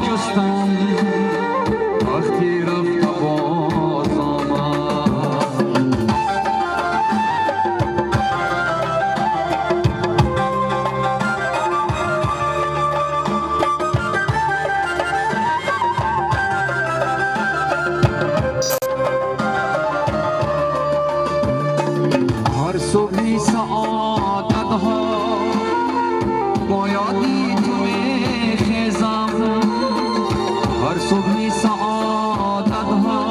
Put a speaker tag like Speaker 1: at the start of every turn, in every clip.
Speaker 1: ҷустам, вақти рафта боз омад. Ҳар субҳи саодатҳо бо ёди ту мехезам, ҳар субҳи саодатҳо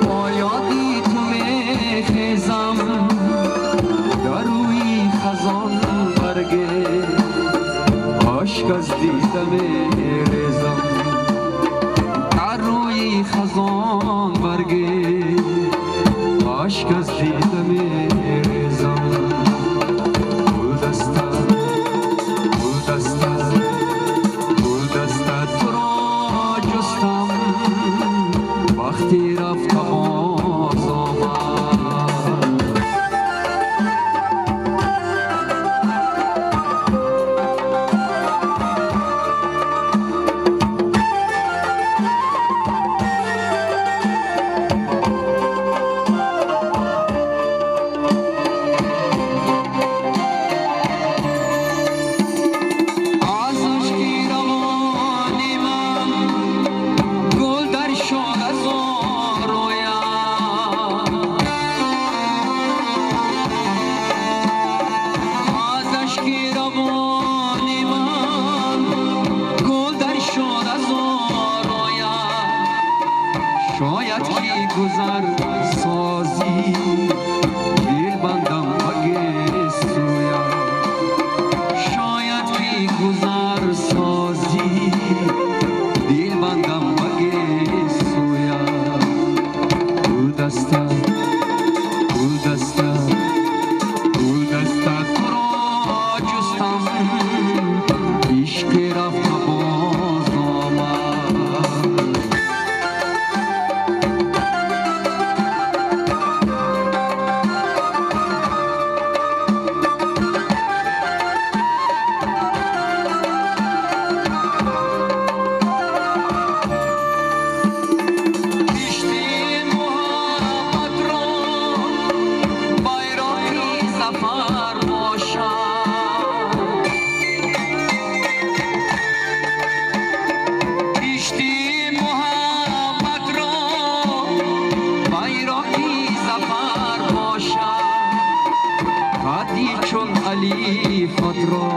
Speaker 1: бо ёди ту мехезам. Дар рӯи хазон барге ашк аз дида мерезам, дар рӯи хазон барге ашк аз дида мерезам. Гулдаста, гулдаста, гулдаста туро ҷустам, вақти рафта боз омад. Аз ашки равони ман гул дар шолазор рӯяд, аз ашки равони ман гул дар шолазор рӯяд. Шояд ки гузар созӣ, дилбандам ба гесӯям, шояд ки гузар созӣ, дилбандам ба гесӯям. Гулдаста, гулдаста, гулдаста туро ҷустам, ишқи рафта боз омад. Кишти муҳаббатро байроқи зафар бошад, кишти муҳаббатро байроқи зафар бошад. Қадди чун алифатро